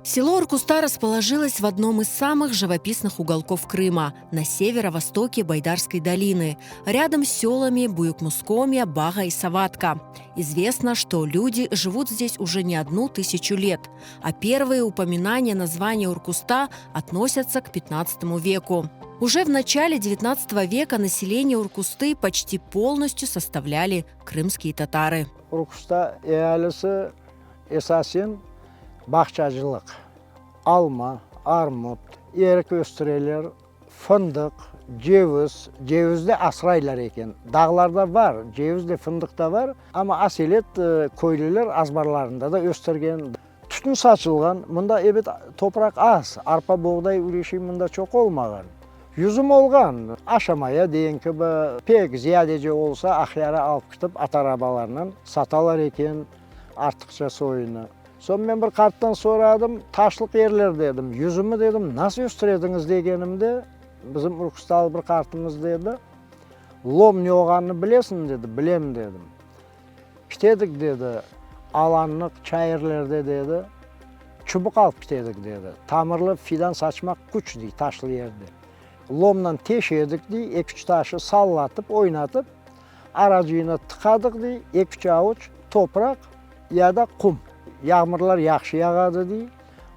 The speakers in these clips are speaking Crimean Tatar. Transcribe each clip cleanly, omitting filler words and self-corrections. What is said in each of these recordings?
Село Уркуста расположилось в одном из самых живописных уголков Крыма, на северо-востоке Байдарской долины, рядом с селами Буюк-Мускомья, Бага и Саватка. Известно, что люди живут здесь уже не одну тысячу лет, а первые упоминания названия Уркуста относятся к 15 веку. Уже в начале XIX века население Уркусты почти полностью составляли крымские татары. Urkusta ealisi esasen bağçacılıq, alma, armut, erik östüreler, fındıq, ceviz, ceviz de asraylar eken. Dağlarda bar, ceviz de, fındıq da bar, amma aselet köylüler azbarlarında da östürgen. Tütün saçılğan, mında ebet topraq az, arpa, boğday üreşi mında çoq olmağan. Yüzüm olğan, aşamaya degen kibi, pek ziyadece olsa Aqyara alıp kitip at arabalarnen satalar eken artıqça soyunı. Soñ men bir qarttan soradım, taşlıq yerler dedim, yüzümi dedim, nasıl östürediñiz degenimde, bizim Urkustalı bir qartımız dedi, lom ne olğanını bilesiñmi dedi, bilem dedim. Kitedik dedi, alanlıq çayırlerde dedi, çubuq alıp kitedik dedi, tamırlı fidan saçmaq küç dey taşlı yerde. Lomnan teşedik dey, eki-üç taşı sallatıp, oynatıp, aracığına tıqadıq dey, eki-üç avuç topraq ya da qum. Yağmurlar yahşı yağadı dey,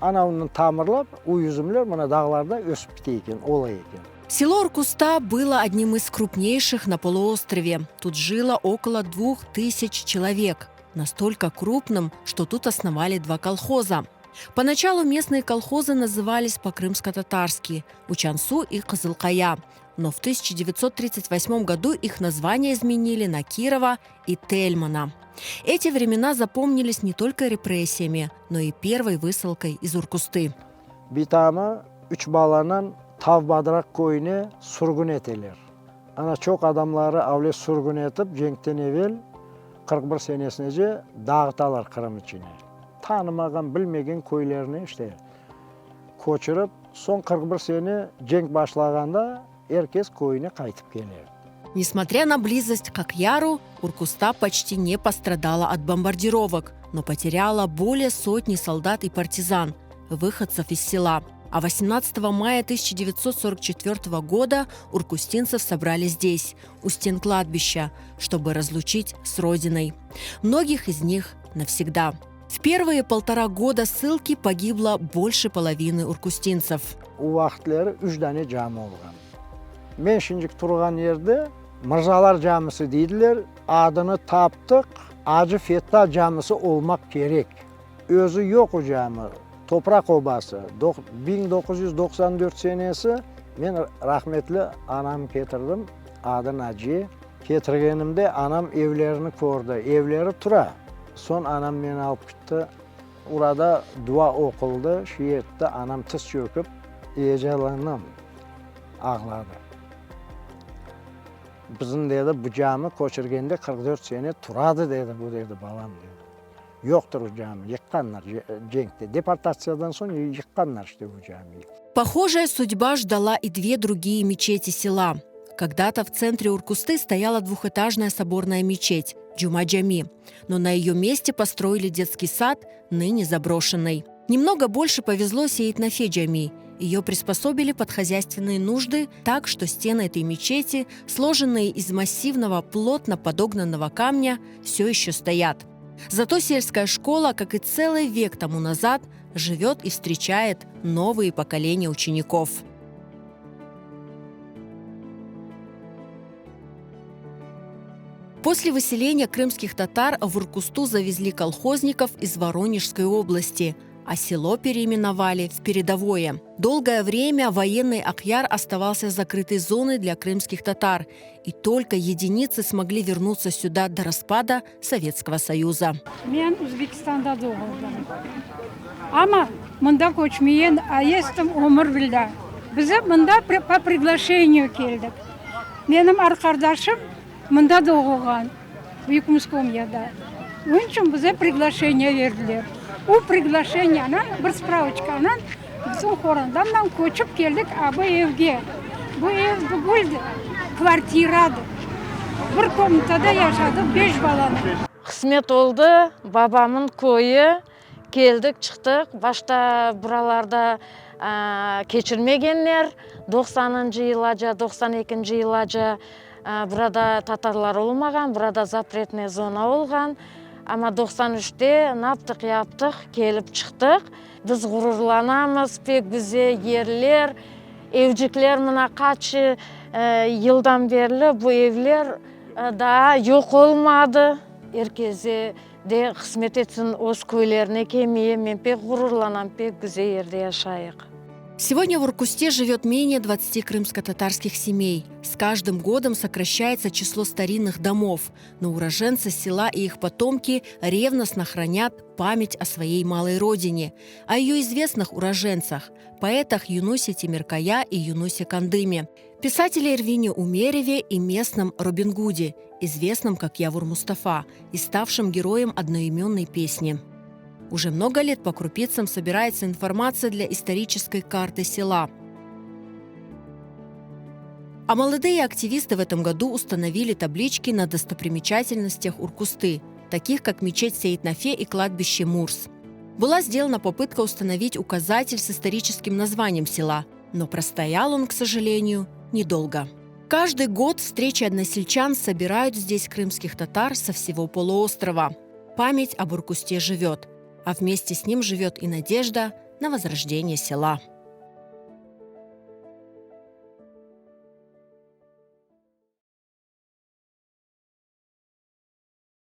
anavından tamırlap, o yüzümler mına dağlarda ösip kite eken, ola eken. Село Уркуста было одним из крупнейших на полуострове. Тут жило около 2000 человек. Настолько крупным, что тут основали два колхоза. Поначалу местные колхозы назывались по-крымско-татарски – Учансу и Кызылкая. Но в 1938 году их название изменили на Кирова и Тельмана. Эти времена запомнились не только репрессиями, но и первой высылкой из Уркусты. Bitamı üç balanen Tav Badraq köyüne sürgün eteler. Ana çoq adamları avle sürgün etip cenkten evel, 41 senesinece dağıtalar Qırım içine. Tanımağan, bilmegen köylerine işte köçürip, soñ 41 sene cenk başlağanda er kes köyüne qaytıp kele. Несмотря на близость к Акъяру, Уркуста почти не пострадала от бомбардировок, но потеряла более сотни солдат и партизан, выходцев из села. А 18 мая 1944 года уркустинцев собрали здесь, у стен кладбища, чтобы разлучить с родиной. Многих из них навсегда. В первые полтора года ссылки погибло больше половины уркустинцев. O vaqıtları üç dane cami olğan. Men şimdiki turğan yerde Mırzalar camisi deydiler, adını taptıq, Acı Fetta camisi olmaq kerek. Özü yoq o cami, topraq obası. 1994 senesi men rahmetli anamnı ketirdim, adı Naciye. Ketirgenimde anam evlerini kördi, evleri tura. Soñ anam meni alıp kitti, orada dua oquldı, şiy etti, anam tiz çökip, eyecanlanıp ağladı. Bizim, dedi, bu cami köçürgende 44 sene turadı, dedi, bu, dedi, balam, dedi. Yoqtır o cami, yıqqanlar cenkte, deportatsiyadan soñ yıqqanlar işte bu camiyi. Похожая судьба ждала и две другие мечети села. Когда-то в центре Уркусты стояла двухэтажная соборная мечеть Джума-Джами, но на ее месте построили детский сад, ныне заброшенный. Немного больше повезло Сеит-Нафе Джами. Ее приспособили под хозяйственные нужды так, что стены этой мечети, сложенные из массивного, плотно подогнанного камня, все еще стоят. Зато сельская школа, как и целый век тому назад, живет и встречает новые поколения учеников. После выселения крымских татар в Уркусту завезли колхозников из Воронежской области, а село переименовали в Передовое. Долгое время военный Акъяр оставался закрытой зоной для крымских татар, и только единицы смогли вернуться сюда до распада Советского Союза. Men Özbekistanda doğuldım. Amma mında köçmeyen ayestım ömür billâ. Biz mında po priglaşeniyu keldik. Menim arqardaşım mında doğulğan, Büyük Muskomyada. Onıñ içün bize priglaşeniye berdiler. O priglaşeniyanı, bir spravoçkanı bütün qorantamnen köçip keldik a bu evge. Bu ev tügüldi, kvartiradır. Bir komnatada yaşadıq beş balanen. Qısmet oldı, babamın köyü. Keldik, çıqtıq. Başta buralarda keçirmegenler, doqsanıncı yılaca, 92-nci yılaca burada tatarlar olmağan, burada zapretnıy zona olğan. Amma 93-te naptıq, yaptıq, kelip çıqtıq. Biz ğururlanamız, pek güzel yerler, evcikler mına qaç yıldan berli bu evler daa yoq olmadı. Er keze de qısmet etsin öz köylerine kelmeye, men pek ğururlanam, pek güzel yerde yaşayıq. Сегодня в Уркусте живет менее 20 крымско-татарских семей. С каждым годом сокращается число старинных домов, но уроженцы села и их потомки ревностно хранят память о своей малой родине, о ее известных уроженцах, поэтах Юнусе Темиркая и Юнусе Кандыме, писателе Эрвине Умереве и местном Робин Гуде, известном как Явур Мустафа и ставшем героем одноименной песни. Уже много лет по крупицам собирается информация для исторической карты села. А молодые активисты в этом году установили таблички на достопримечательностях Уркусты, таких как мечеть Сейт-Нафе и кладбище Мурс. Была сделана попытка установить указатель с историческим названием села, но простоял он, к сожалению, недолго. Каждый год встречи односельчан собирают здесь крымских татар со всего полуострова. Память об Уркусте живет, а вместе с ним живет и надежда на возрождение села.